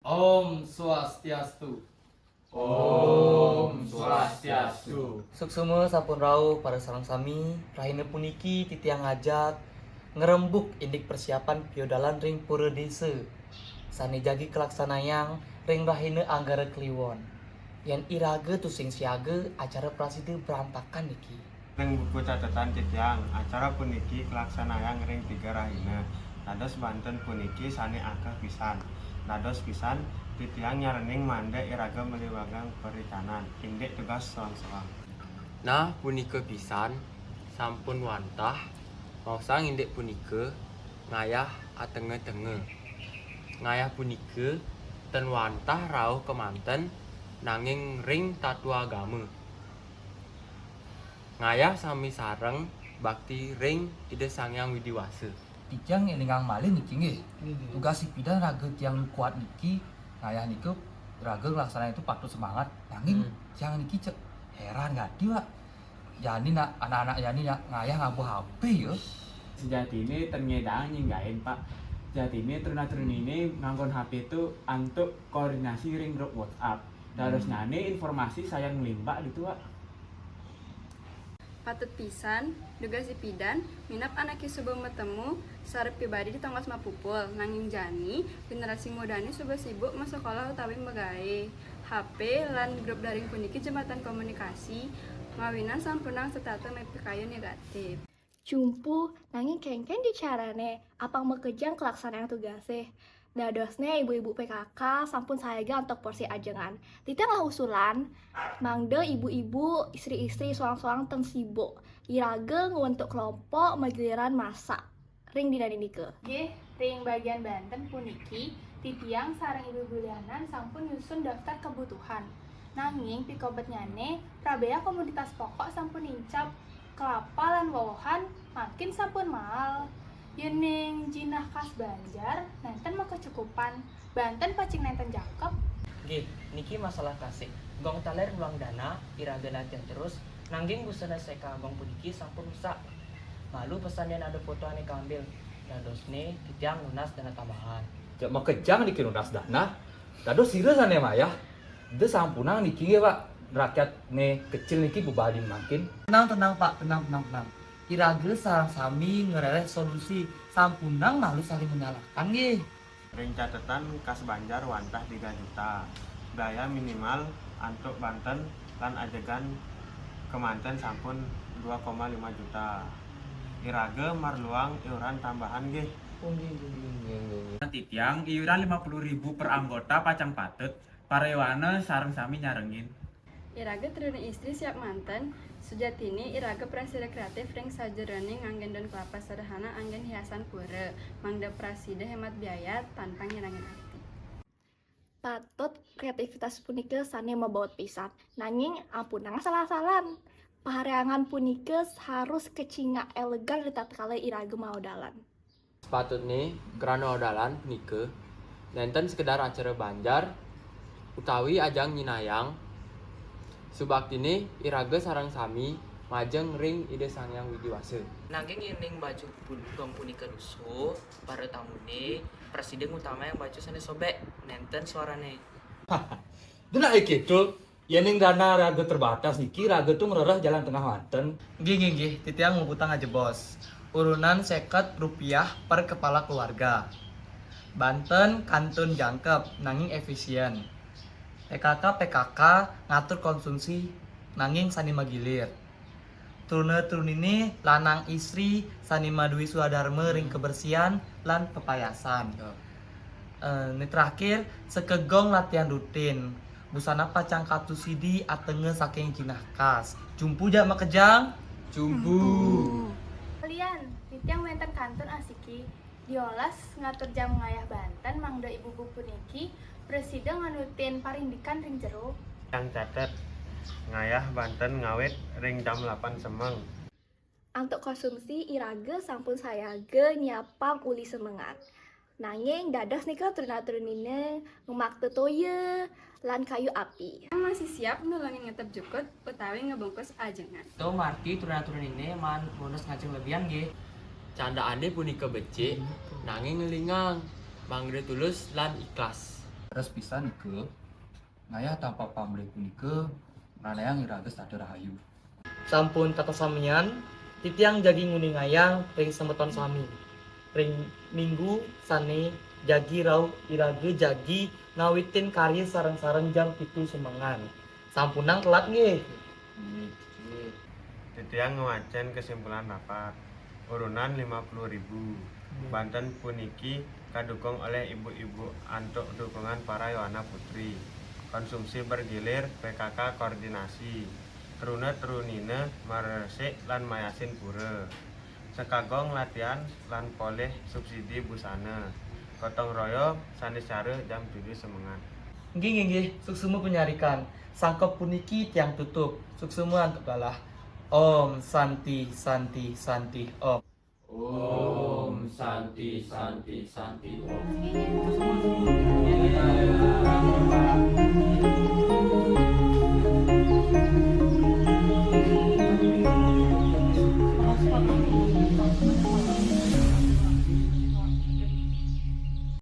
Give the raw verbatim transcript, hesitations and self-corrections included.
Om Swastiastu. Om Swastiastu. Suksma sampun rauh para sareng sami, rahina puniki titiang ngajak ngrembug indik persiapan piodalan ring pura desa sane jagi kalaksanayang ring rahina Anggara Kliwon. Yen iraga tusing siaga, acara prasida berantakan niki. Ring buku catetan titiang, acara puniki kalaksanayang ring tiga rahina. Dados banten puniki sane akeh pisan. Dados pisan, titiang nyaranin mangda iraga maliwatang paricanan indik tugas soang-soang. Nah, punika pisan, sampun wantah maosang indik punika ngayah atenga-tenga. Ngayah punika ten wantah rauh kemanten, nanging ring tatua agama. Ngayah sami sareng bakti ring Ida Sang Hyang Widi Wasa. Titiang elingang malih niki nggih. Nggih. Tugas sipidan raga tiang nu kuat niki, ngayah nika raga nglaksanain itu patut semangat. Nanging Hmm. tiang niki cek heran gati, Pak. Jani nak anak-anak jani nak ngayah ngaba H P ya. Sejatine ten ngedang nyinggain, Pak. Sejatine truna-trunine nganggon H P itu antuk koordinasi ring grup WhatsApp. Dados Hmm. nyane informasi sayan nglimbak ditu, Pak. Patut pisan, dugas sipidan, minab anake suba matemu sara pribadi di tongos mapupul, nanging jani generasi mudane suba sibuk masekolah utawi magae. H P lan grup daring puniki jembatan komunikasi, mawinan sampunang setata mapikayun negatif. Jumpu, nanging kengken di carane, apang makejang kalaksanayang tugase. Dadosne ibu-ibu P K K sampun sayaga antuk porsi ajengan. Titiang ngelah usulan, mangda ibu-ibu, istri-istri soang-soang ten sibuk. Iraga ngwentuk kelompok magiliran masak ring dinane nika. Nggih, ring bagian banten puniki, titiang sareng ibu-ibu lianan sampun nyusun daftar kebutuhan. Nanging pikobetnyane, prabea komoditas pokok sampun nincap, kelapa lan wowohan mangkin sampun maal. Yening jinah kas banjar, nenten makecukupan. Banten pacang nenten jangkep. Nggih, niki masalah kasih. Gong taler luang dana, iraga latihan terus, nanging busana seka gong puniki sampun rusak. Malu pesan yen ada foto ane kambil. Dadosne, titiang nunas dana tambahan. Cek makejang niki nunas dana. Dados sira sane mayah. Ida sampunang niki nggih, Pak. Rakyatne kecil niki bebadi mangkin. Tenang, tenang, Pak. Tenang, tenang, tenang. Iraga sareng sami ngrereh solusi. Sampunang malu saling menyalahkan nggih. Ring catetan kas banjar wantah tiga juta. Biaya minimal antuk banten lan ajegan kemanten sampun dua koma lima juta. Iraga marluang iuran tambahan nggih. Oh, nggih, nggih, nggih, nggih, nggih, nggih. Titiang iuran lima puluh ribu per anggota pacang patut, para yowana sareng sami nyarengin. Iraga truna istri siap manten, sujatine iraga prasida kreatif ring sajeroning nganggen daun kelapa sederhana anggen hiasan pura, mangda prasida hemat biaya tanpa ngilangin arti. Patut kreativitas punika sane mabaot pisan, nanging ampunang salah-salan. Paharyangan punika harus kacingak elegan ritatkala iraga maodalan. Sepatutne, krana odalan punika nenten sekedar acara banjar utawi ajang nyinayang subaktine iraga sareng sami majeng ring Ida Sang Hyang Widi Wasa. Nanging yening baju pun-, gong punika lusuh, para tamune prasida ngutamayang baju sane sobek, nenten swarane. Dina iki, Dul. Yening dana raga terbatas niki, raga tu ngrereh jalan tengah manten. Nggih, nggih, nggih. Titiang muputang aja, Bos. Urunan seket rupiah per kepala keluarga. Banten kantun jangkep, nanging efisien. P K K, P K K ngatur konsumsi, nanging sane magilir. Truna-trunine lanang istri sane maduwe swadarma ring kebersihan lan pepayasan. Eh, ne terakhir, sekegong latihan rutin. Busana pacang katus sidi atenga saking jinah khas. Jumpu jak makejang? Jumpu. Kalian, titiang wenten kantun asiki. Diolas ngatur jam ngayah banten mangda ibu-ibu puniki prasida nganutin parindikan ring jero. Yang catet, ngayah banten ngawit ring jam delapan semeng. Antuk konsumsi iraga sampun sayaga nyiapang uli semengan. Nanging dados nika truna-trunine ngemakta toya lan kayu api. Yang masih siap nulungin ngetep jukut utawi ngebungkus ajengan. To marti truna-trunine maan bonus ngajeng lebihan nggih. Candakane punika becik, nanging ngelingang, mangda tulus lan ikhlas. Leres pisan nika, ngayah tanpa pamrih punika ngranayang iraga sada rahayu. Sampun tata samian, titiang jagi nguningayang ring semeton sami. Ring minggu sane jagi rauh iraga jagi ngawitin karya sareng-sareng jam pitu semengan. Sampunang telat nggih. Titiang ngwacen kesimpulan rapat. Urunan lima puluh ribu. Banten puniki kadukung oleh ibu-ibu antuk dukungan para Yowana Putri. Konsumsi bergilir, P K K koordinasi. Truna-trunine maresik lan mayasin pura. Sekagong latihan lan polih subsidi busana. Gotong royong sane cara jam tujuh semengan. Nggih, nggih, nggih. Suksma panyarikan. Sangkep puniki tiang tutup. Suksma antuk galah. Om Santi, Santi, Santi, Om. Om Santi, Santi, Santi, Om.